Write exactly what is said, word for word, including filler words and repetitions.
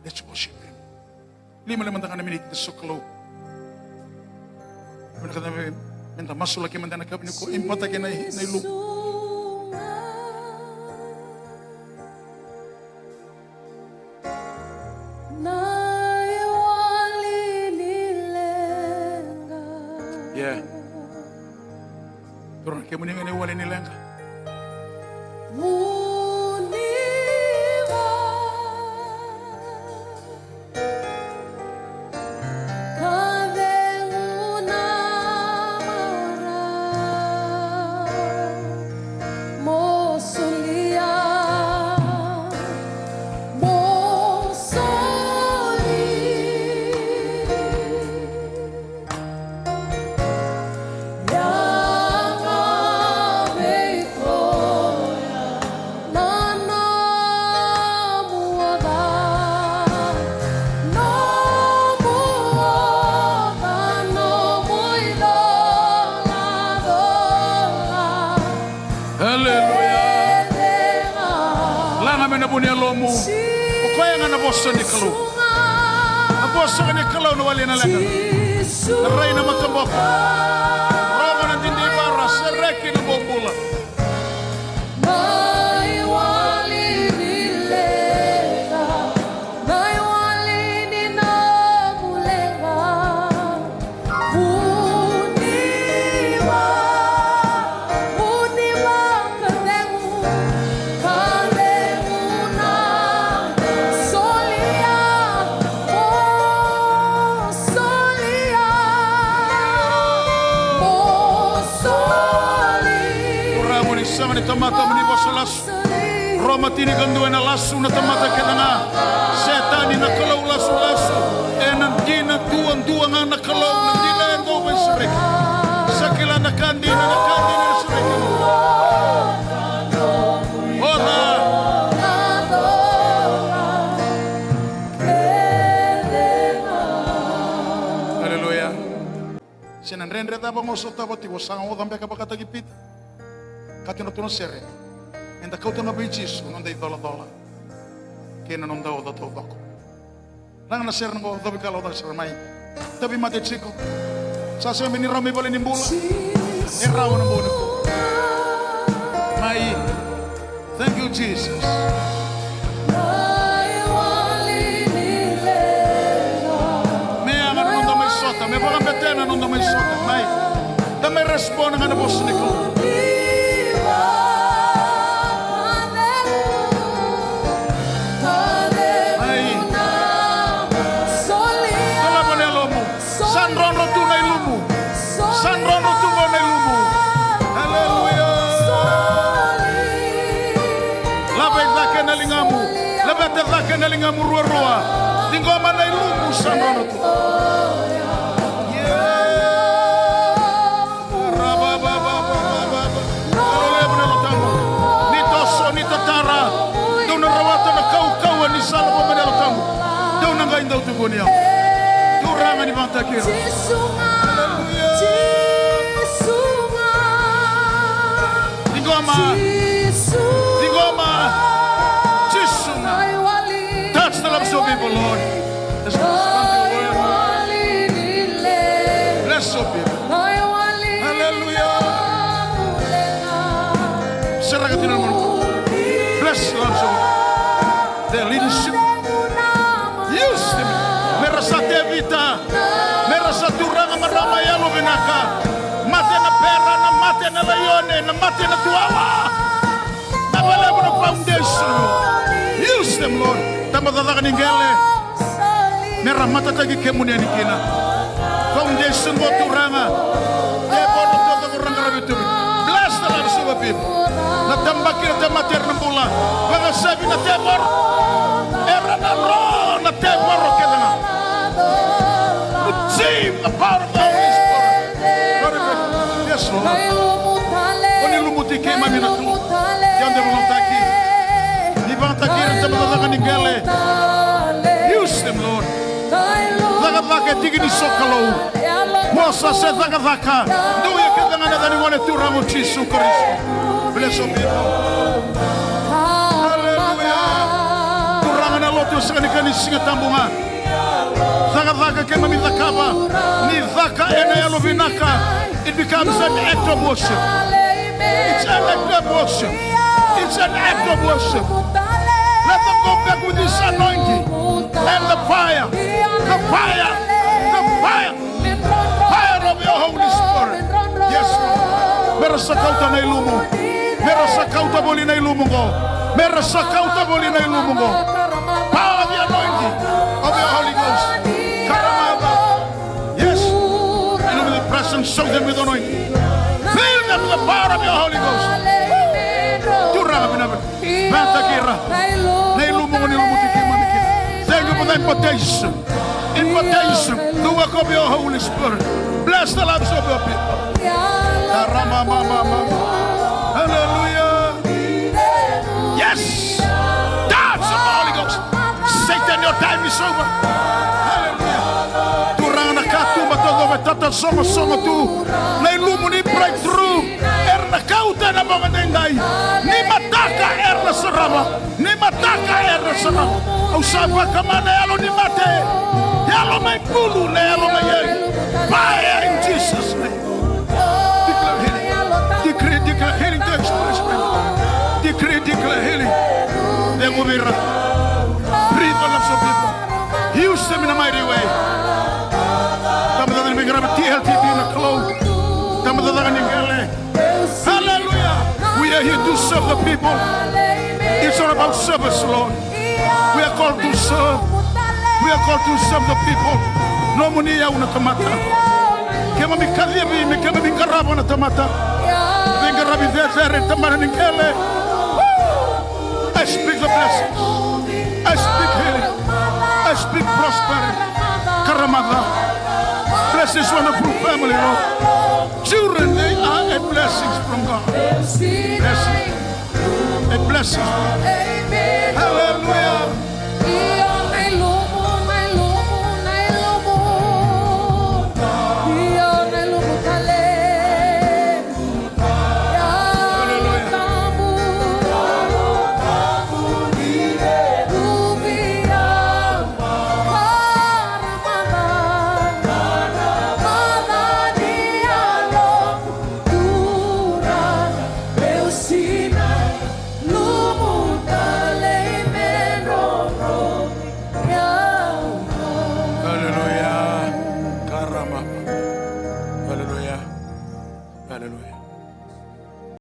Let's worship him. Lima, lima mada ga na miniti da sokalou. Vinaka, da me, me da masulaki mada na kavi ni ko, e bata kei na, na ilumu. Na iwali ni leqa. Yeah. Turaga, kemuni ga na iwali ni leqa. Vuniwa. Ka cegu na marau, mo solia, mo soli. Ia ga vei koya na nomu oca, nomu oca, nomu icolacola. Aleluya. Laga mai na vu ni yalomu. O koya ga na vosa ni Kalou. Na vosa ga ni Kalou na wali na leqa. Na rai na mataboko. Rogo na didivara, sereki na bobula. Na iwali ni leqa, na iwali ni nomu leqa. Vuniwa, vuniwa ka cegu, ka cegu na solia, o solia, o soli. Turaga, mo ni sega ni tamata, mo ni vosa lasu. Roma tinikadua, ena lasu na tamata kece ga. Setani na kalou lasulasu. Ena dina duadua ga na Kalou, na dina e dau veisereki. Sa kila na ka dina, na ka dina e sereki. Oca. Aleluya. Se na dredre cava ga o sotava tiko, sa oca beka vakataki Pita. Kaya na turaga sere, eda kauta ga vei Jisu na noda icolacola kei na noda oca taucoko. Laga na sere na qo, cavuikalawa, oca sere mai. Tauvimate tiko. Sa sega beka ni rawa mai valenibula. E rawa na bogi nikua. Mai. Thank you, Jesus. Me yaga na noda mai sota, me vakabetena na noda mai sota. Mai. Da mai respond ga na vosa ni Kalou. Mai. Dolava na yalomu. Sa drodro tu na ilumu. Sa drodro tu qo na ilumu. Aleluya. Laveti cake na ligamu. Laveta cake na ligamu ruarua. Ciqoma na ilumu sa drodro tu. Yeah. Raba, ba, ba. Yalo levu na Yalo Tabu. Ni toso, ni tatara. Dou na rawata na kaukauwa ni sala vou mai na Yalo Tabu. Dou na qai dau tukuni au. Turaga ni vakatakila. Aleluya. Ciqoma. Ciqoma. Jisu. Touch the lives of people, Lord. Bless your people. Aleluya. Sereka tiko na manu. Bless the lives of the leadership. Use them. Me ra sa Tevita. Me ra sa turaga marama yalovinaka. Mate na bera, na mate na laione, na mate na tuala. Na valevu na foundation. Use them, Lord. Tabacakacaka ni qele. Me ra matataki kemuni yani kina. Foundation qo Turaga. Tevoro taucoko ra qaravi tu. Bless the lives of your people. Na tabaki na tamata era na bula. Vakasavi na tevoro. Era na ro na tevoro kece ga. Receive the power of the Holy Spirit. Yes, Lord. Ko ni lumuti keimami na Kalou. Ia de vakautaki. Ni vakautaki ira na tabacakacaka ni qele. Use them, Lord. Cakacaka e tiki ni sokalou. Mo sa se cakacaka. Dou ia kece ga na yaca ni Gone Turaga o Jisu Karisito. Bless your people. Aleluya. Turaga na Tou sega ni kani Siga Tabu ga. Cakacaka keimami cakava, ni caka ena yalo vinaka, it becomes an act of worship. It's an act of worship. It's an act of worship. Let them go back with this anointing and the fire, the fire, the fire, fire of your Holy Spirit. Yes, Lord. Me ra sa kauta na ilumu. Me ra sa kauta voli na ilumu qo. Me ra sa kauta voli na ilumu qo. Power of the anointing of your Holy Ghost. Karamava. Yes. Fill them with the presence, soak them with anointing. Fill them with the power of your Holy Ghost. Turaga vinaka. Vata kei ira na ilumu qo ni lumuti keimami kina. Thank you for the impartation. Impartation. The work of your Holy Spirit. Bless the lives of your people. Karamamamama. Hallelujah. Yes. Dance of the Holy Ghost. Satan, your time is over. Hallelujah. Turaga, na katuba taucoko e tatasogosogo tu. Na ilumu ni breakthrough era na kauta ena bogi edaidai. Ni mataka era na sarava. Ni mataka era na sarava. Au sa vakama na yalo ni mate. Yalo mai bulu, na yalo mai yali. Fire in Jesus' name. Declare healing. Decree, declare healing takes place right now. Decree, declare healing. Cegu vei ira. Breathe on us, O people. Use them in a mighty way. Tamata ni veiqaravi T L T B na Kalou. Tamata ni qele. Hallelujah. We are here to serve the people. It's all about service, Lord. We are called to serve. We are called to serve the people. Nomuni iyau na tamata. Keimami kacivi me keimami qarava na tamata. Veiqaravi cecere, tamata ni qele. I speak the blessings. I speak healing. I speak prosperity. Karamava. Bless this wonderful family, Lord. Children, they are a blessing from God. Blessing. A blessing.